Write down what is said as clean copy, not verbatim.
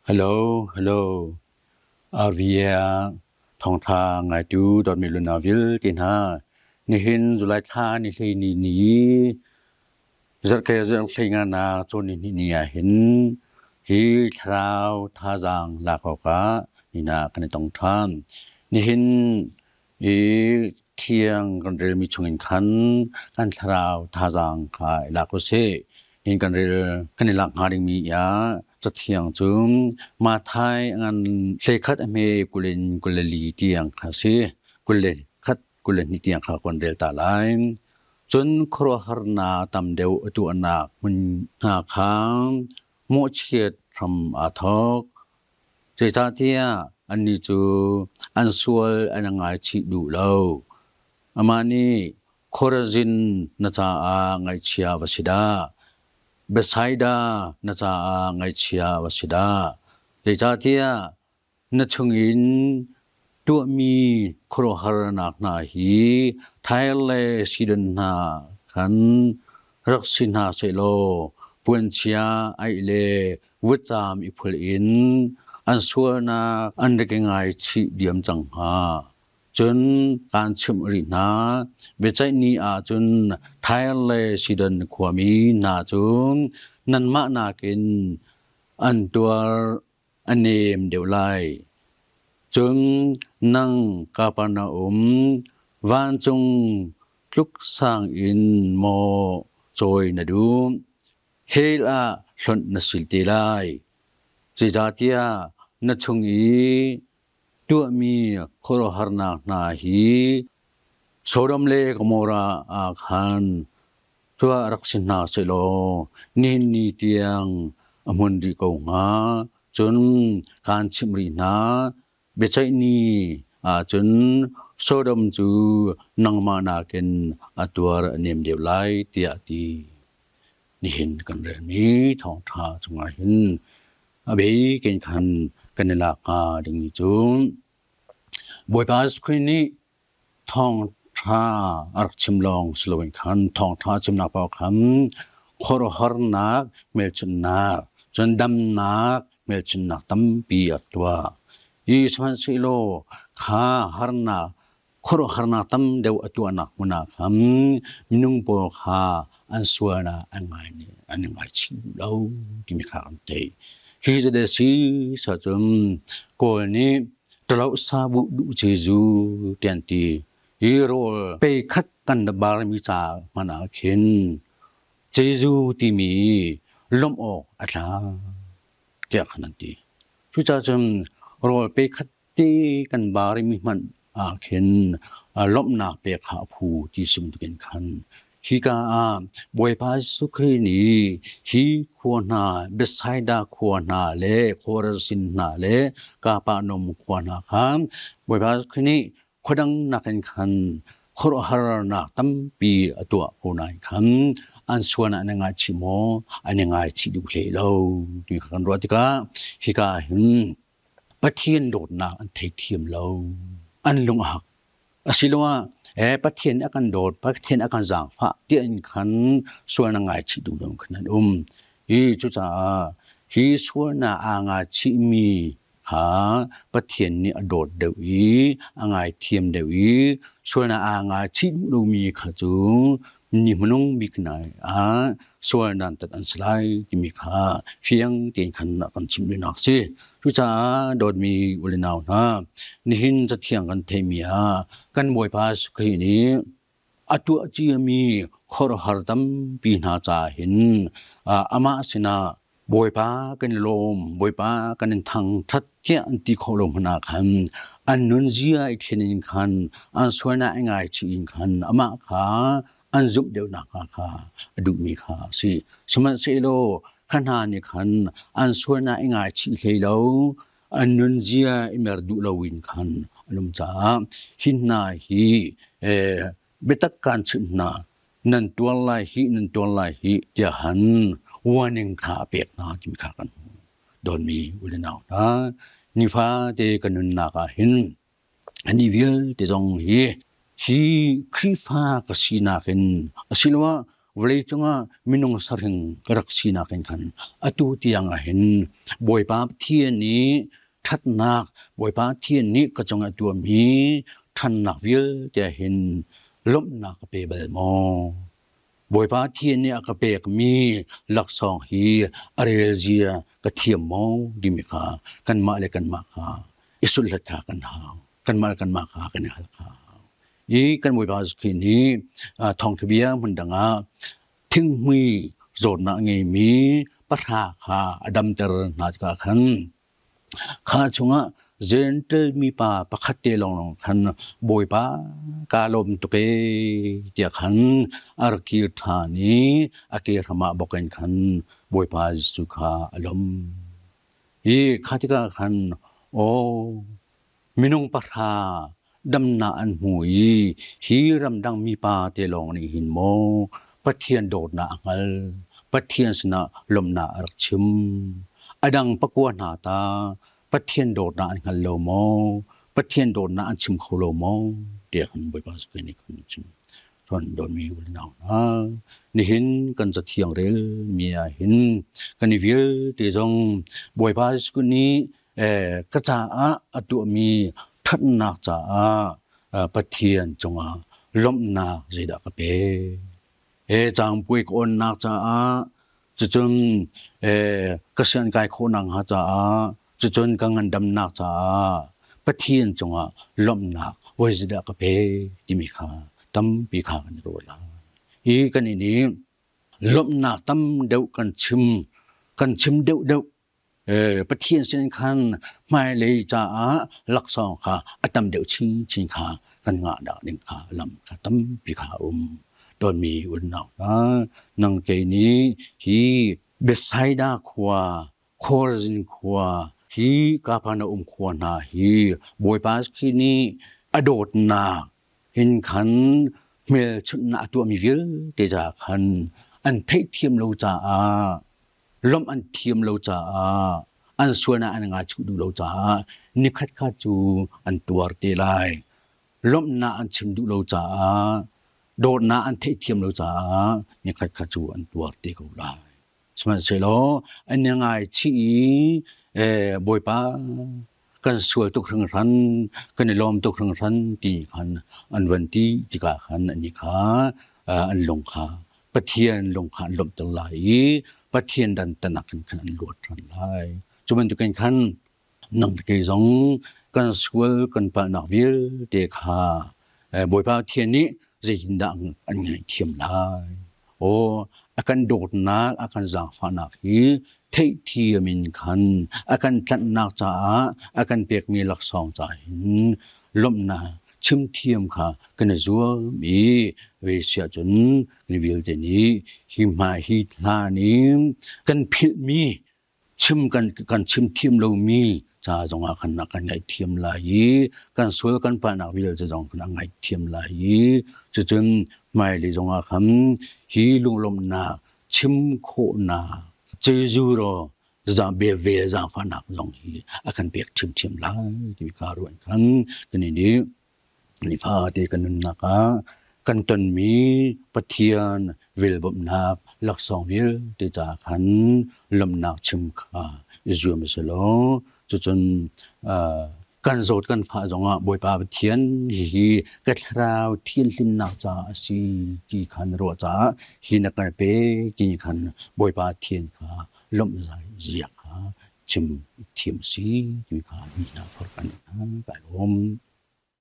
Hello, hello. RVA ah thawngṭha ngaitu dawtmi luna vialte hna, nihin July thla ni hleini ni zarhkel zarh hleinganak cawn ni hnih ni ah hin hi thlarau thazaang lak awkah nina kan i tong ṭhan. Nihin i thiang kan relmi chungin khan kan thlarau thazaang kha i lak usih. Hin kan rel kan i lak hnga dingmi ah Cathiang cu Matthai ngan hleikhat a hme 20 in 24 tiang kha a si. 21 22 tiang kha kan rel ta lai. Cun khuaruahharnak tam deuh a tuahnak hmun hna kha mawhchiat hram aa thawk. Zeicahtiah annih cu an sual an i ngaichih duh lo. Amah nih Khorazin na caah ngaihchia va si dah! Bethsaida na caah ngaihchia va si dah! Zeicahtiah na chungin tuahmi khuaruahharnak hna hi Tyre le Sidon hna khan rak si hna sehlaw puanchia aih le vutcaam i phul in an sualnak an rak i ngaichih diam cang hnga. Cun kaan chimh rih hna, biaceih ni ah cun Tyre le Sidon khuami hna cu nanmah nakin an tuar a nem deuh lai. Cun nang Kapernaum, vancung tluk sang in maw cawi na duh? Hell ah hlonh na sil te lai. Zeicahtiah na chung i tuahmi khuaruahharnak hna hi Sodom le Gomorrah ah khan tuah rak si hna sehlaw nihin ni tiang a hmun rih ko hnga. Cun kaan chimh rih hna, biaceih ni ah cun Sodom cu nangmah nakin a tuar a nem deuh lai, tiah a ti. Nihin kan relmi thawngṭha cungah hin a beikin khan kan i lak hnga dingmi cu Bawipa Jesuh Khrih nih thawngṭha a rak chim lawng si loin khan thawngṭha chimnak paoh khan khuaruahharnak hmelchunhnak cun damnak hmelchunhnak tampi a tuah. Hi sihmanhsehlaw kha harnak khuaruahharnak tam deuh a tuahnak hmun ah khan minung pawl kha an sualnak an ngai an i ngaichih lo timi kha an theih. Hi zade si sacun Kawl nih ṭalo sabu duh Jezu tian ti hi rawl pe khat kan barmi ca hmanh ah khin Jezu timi lawmh awk a tla tiah khan an ti. Cucaah cun rawl pe khat te kan barimi hmanh ah khin lawmhnak pek kha a phu ti sum tukin khan hika ah Bawipa Jesuh Khrih nih hi khua hna Bethsaida khua hna le Khorazin hna le Kapernaum khua hna kha Bawipa Jesuh Khrih nih khuadang nakin khan khuaruahharnak tampi a tuah ko nain khan an suan ah an i ngaichih maw an i ngaichih duh hlei lo ti kha kan ruah tikah hika hin Pathian dawtnak an theithiam lo. An lung a hak. Asiloah Pathian a kan dawt, Pathian a kan zaangfah tiah in khan sualnak ngaichih duh lo khan an um. Hi cucaah hi sualnak aa ngaichihmi kha Pathian nih a dawt deuh i a ngaithiam deuh i sualnak aa ngaichih duh lomi kha cu ni hmanung bik nai ah sual dantat an si lai timi kha fiang tein khan a kan chimh duhnak a si. Cucaah dawtmi u le nau hna, nihin cathiang kan theihmi ah kan Bawipa Jesuh Khrih nih a tuah ciami khuaruahhar tampi hna caah hin amah sinah Bawipa kan i lawm, Bawipa kan in thangṭhat tiah an ti khawh lo hmanh ah khan an nunzia i thlen in khan an sualnak i ngaichih in khan amah kha an zumh deuhnak hnga kha a duhmi kha a si. Sihmanhsehlaw kha hna nih khan an sualnak i ngaichih hlei lo, an nunzia i mer duh loin khan an um caah hi hna hi biatak kaan chimh hna, nan tuar lai hih, nan tuar lai hih tiah han warning kha a pek hna timi kha kan hmuh. Dawtmi u le nau hna, nifate kan nunnak ah hin ani vialte zong hi hi Khrihfa ka sinak in asiloah Vawlei cungah minung saring ka rak sinak in khan atu tiang ah hin Bawipa Pathian nih ṭhatnak, Bawipa Pathian nih ka cungah a tuahmi ṭhannak vialte ah hin lawmhnak ka pe bal maw? Bawipa Pathian nih a ka pekmi laksawng hi a rel zia ka thiam maw timi kha kanmah le kanmah kha i sulhlat kha kan hau. Kanmah le kanmah kha kan i hal kha. I kan Bawipa Jesuh Khrih nih thawngṭha bia hmun dang ah thinghmui zawtnak a ngeimi pahra kha a damter hna tikah khan kha chungah Jentail mipa pakhat te lawnglawng khan Bawipa kaa lawm tuk ee tiah khan a rak kir ṭhan i a ke hram ah bawk in khan Bawipa Jesuh kha a lawm. Hi kha tikah khan aw Minung pahra damnak an hmu i hi ramdang mipa te lawng nih hin maw Pathian dawtnak a hngal, Pathian sinah lawmhnak a rak chim. A dang pakua hna ta Pathian dawtnak an hngal lo maw? Pathian dawtnak an chim kho lo maw? Tiah kan Bawipa Jesuh nih khan a chim. Cun dawtmi unau hna, nihin kan cathiang relmi ah hin kan i vialte zong Bawipa Jesuh nih ka caah a tuahmi ṭhatnak caah Pathian cungah lawmhnak zeidah ka pek? Cangpuai ka onnak caah, cucun ka sian kai khawhnak hnga caah, cucun ka ngandamnak caah Pathian cungah lawmhnak voi zeidah ka pek timi kha tampi kha kan i ruah lai. Hi kan i nih lawmhnak tam deuh kan chim, kan chim deuhdeuh Pathian sin khan hmailei caah laksawng kha a tam deuh chinchin kha kan ngah dah ding kha lam kha tampi kha a um. Dawtmi unau hna, nang kei nih hi Bethsaida khua, Khorazin khua, hi Kapernaum khua hna hi Bawipa khi nih a dawtnak hin khan hmelchunhnak a tuahmi vialte ca khan an theihthiam lo caah lawmh an thiam lo caah an sualnak an ngaichuh duh lo caah nikhat kha cu an tuar te lai. Lawmhnak an chim duh lo caah dawtnak an theihthiam lo caah nikhat kha cu an tuar te ko lai. Sihmanhsehlaw an i ngaichih i Bawipa kan sual tuk hringhran, kan i lawm tuk hringhran ti khan an van ti tikah khan annih kha an lung kha Pathian lung kha an lawmhter lai i Pathian dantatnak in khan an luat ṭhan lai. Cu bantukin khan nang le kei zong kan sual kan palhnak vialte kha Bawipa Pathian nih zeitindah an ngaihthiam lai? Aw, a kan dawtnak, a kan zaangfahnak hi theihthiam in khan a kan tlanhnak caah a kan pekmi laksawng caah hin lawmhnak chimthiam kha kan i zuam i ve siah cun mi vialte nih hi hmai hi hlan i kan philhmi chim kan kan chim thiam lomi ca zongah khan a kan ngaihthiam lai i kan sual kan palhnak vialte zong khan a ngaihthiam lai i cucun hmailei zongah khan hi lunglawmhnak chim khawhnak Jesuh ro ve ve zaangfahnak zong hi a kan pek ṭhiamṭhiam lai timi ka ruah khan kan i nih Nifate kan nunnak ah kan tonmi Pathian velbawmhnak laksawng vialte caah khan lawmhnak chim kha i zuam a si lo. Cucun kan zawt kan fah zongah Bawipa Pathian hihi ka thlarau thianhlimnak caah a si ti khan ruah caah hi na kan pek ti khan Bawipa Pathian kha lawmh zia kha chim thiam a si ti kha mi hna forh kan kai lawm.